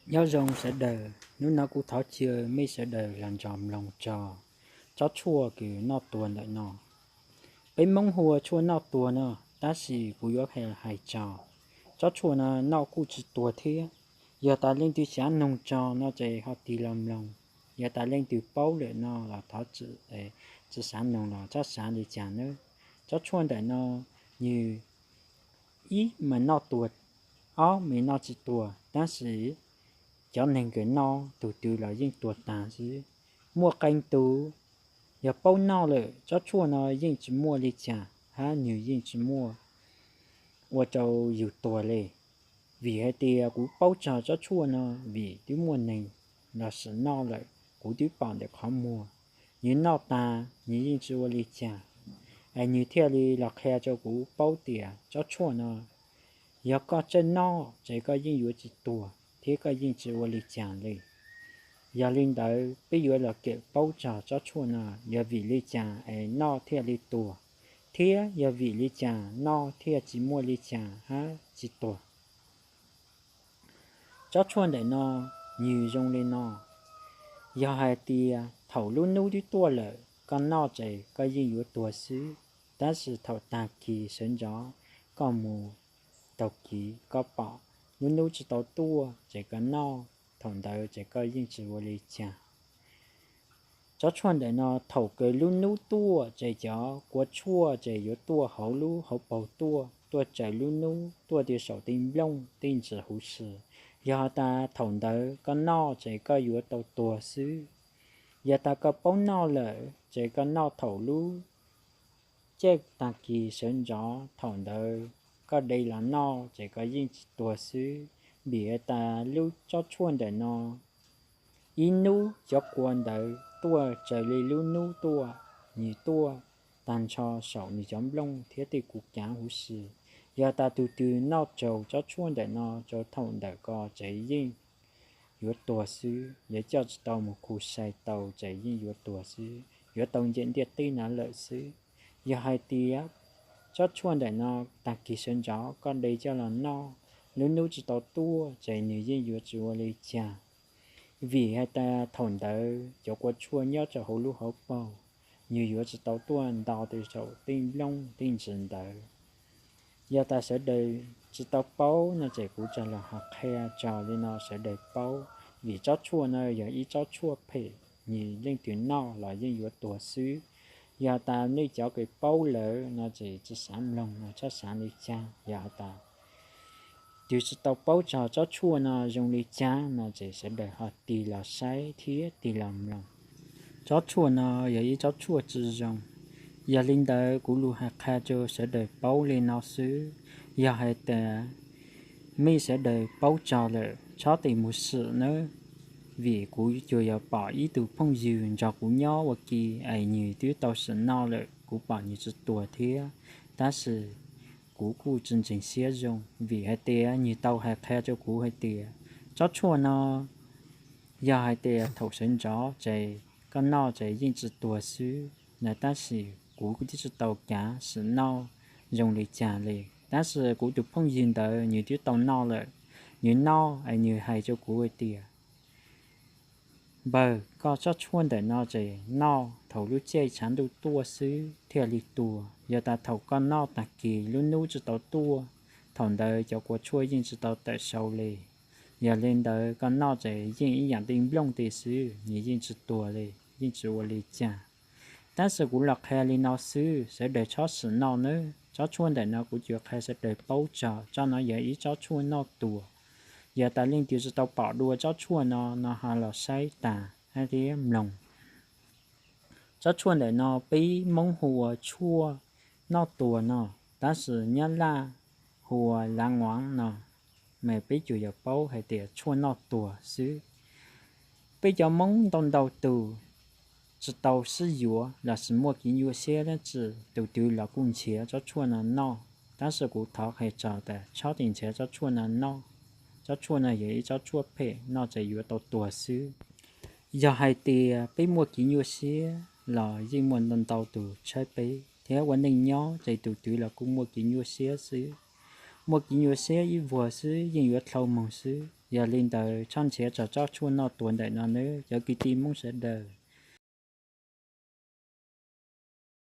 Nyob zoo sawv daws, hnub no kuv thov caw mej sawv daws los nrog mloog tso tsob tshuaj kws noj tuag ntawm no. Peb Moob hu ua tshuaj noj tuag no, tab sis kuv yuav hais tso tsob tshuaj no noj kuj tsis tuag thiab. Yog tas leej twg xav noog tso no ces ho tig los mloog. Yog tas leej twg paub lawm no los thov txim, tsis xav noog los txhob xav li cas nawb. Tsob tshuaj ntawm no, nws ib mas noj tuag, ob mas noj tsis tuag, tab sis cov neeg kws noj tug twg los yeej tuag tag xwb. Muaj qee tug yog paub noj lawm tsob tshuaj no yeej tsis muaj li cas hab nws yeej tsis muaj ua rau yus tuag li. Vim hais tias kuv paub txog tsob tshuaj no vim twb muaj neeg los sim noj lawm, kuv twb pom ntawm qhov muag. Nws noj tag nws yeej tsis ua li cas, es nws thiaj li los qhia rau kuv paub tias tsob tshuaj no yog koj txawj noj ces koj yeej yuav tsis tuag thiab koj yeej tsis ua li cas li. Yog li ntawd peb yuav los kawm paub txog tsob tshuaj no yog vim li cas es noj thiaj li tuag, thiab yog vim li cas noj thiaj tsis muaj li cas hab tsis tuag. Tsob tshuaj ntawm no nws zoo li no. Yog hais tias thaum lub hnub twb tuaj lawm koj noj ces koj yeej yuav tuag xwb, tab sis thaum tag kis sawv ntxov koj mus taug kev koj pom lub hnub tsis tau tuaj ces koj noj, thaum ntawd ces koj yeej tsis ua li cas. Tsob tshuaj ntawm no thaum kws lub hnub tuaj ces cov kua tshuaj ces yuav tuaj hauv lub hauv paug tuaj, tuaj tsaws lub hnub tuaj rau saum tej nplooj tej ntsis huv si. Yog tas thaum ntawd koj noj ces koj yuav tau tuag xwb. Yog tas koj paub noj lawm ces koj noj thaum lub caij tag kis sawv ntxov, thaum ntawd koj de los noj ces koj yeej tsis tuag xwb. Vim tas lub tsob tshuaj ntawm no ib hnub cov kua ntawd tuaj raws li lub hnub tuaj, nws tuaj tag nrho saum nws cov nplooj thiab tej kuv kav huv si. Yog tas tug twg noj tsaug tsob tshuaj ntawm no rau thaum ntawm ko ces yeej yuav tuag xwb, yuav coj tsis tau mus khu sai tau ces yeej yuav tuag xwb, yuav tau nce ntiaj teb na lawm xwb. Yog hais tias tsob tshuaj ntawm no tag kis sawv ntxov koj de coj los noj, lub hnub tsis tau tuaj ces nws yeej yuav tsis ua li cas. Vim hais tas thaum ntawd cov kua tshuaj nyob rau hauv lub hauv paug, nws yuav tsis tau tuaj nto rau saum tej nplooj tej ntsis ntawd. Yog tas sawv daws tsis tau paub no ces kuv tsuas los hais qhia tso li no sawv daws paub, vim tsob tshuaj no yog ib tsob tshuaj phem, nws leej twg noj los yeej yuav tuag xwb. Yog tas nej cov kws paub lawm no ces tsis xav mloog no txhob xav li cas. Yog tas twg tsis tau paub txog tsob tshuaj no zoo li cas no ces sawv daws ho tig los saib thiab tig los mloog. Tsob tshuaj no yog ib tsob tshuaj tsis zoo. Yog li ntawd kuv lus hais qhia rau sawv daws paub li no xwb. Yog hais tas mej sawv daws paub txog lawm txhob tig mus sim nawb, vim kuv tsuas yog pom ib tug phooj ywg nrog kuv nyob ua ke es nws twb tau sim noj lawm, kuv pom nws tsis tuag thiab, tab sis kuv kuj tsis ntseeg siab zoo vim hais tias nws tau hais qhia rau kuv hais tias tsob tshuaj no yog hais tias thaum sawv ntxov ces koj noj ces yeej tsis tuag xwb na, tab sis kuv kuj twb tsis tau cav sim noj zoo li cas li. Tab sis kuv tus phooj ywg ntawd nws twb tau noj lawm, nws noj es nws hais rau kuv hais tias npawg, koj tsob tshuaj ntawm no ces noj thaum lub caij tshav ntuj tuaj xwb thiaj li tuag. Yog tas thaum koj noj tag kis lub hnub tsis tau tuaj, thaum ntawd cov kua tshuaj yeej tsis tau tawm sau li. Yog li ntawd koj noj ces yeej ib yam tej nplooj tej xwb, nws yeej tsis tuag li, yeej tsis ua li cas. Tab sis kuv los qhia li no xwb, sawv daws txhob sim noj nawb. Tsob tshuaj ntawm no kuv tsuas qhia sawv daws paub txog tsob no yog ib tsob tshuaj noj tuag. Yog tas leej twg tsis tau pom dua tsob tshuaj no no ho los saib tas hab thiab mloog. Tsob tshuaj ntawm no peb Moob hu ua tshuaj noj tuag no, tab sis Nyab Laj hu ua lav nguav no, mas peb tsuas yog paub hais tias tshuaj noj tuag xwb. Peb cov Moob ntau ntau tus tsis tau sib yuav lossis muaj kev nyuaj siab dab tsi, tus twg los kuj nrhiav tsob tshuaj no noj, tab sis kuv thov qhia txog tas txhob tig nrhiav tsob tshuaj no noj. Tsob tshuaj no yog ib tsob tshuaj phem, noj ces yuav tau tuag xwb. Yog hais tias peb muaj kev nyuaj siab los yeej muaj ntau ntau tus tshaib peb, thiab ua neej nyob ces tus twg los kuj muaj kev nyuaj siab xwb. Muaj kev nyuaj siab ib vuag xwb yeej yuav dlhau moog xwb. Yog li ntawd tshaj nrhiav tso tsob tshuaj noj tuag ntawm no nawb cov kwv tij Hmoob sawv daws.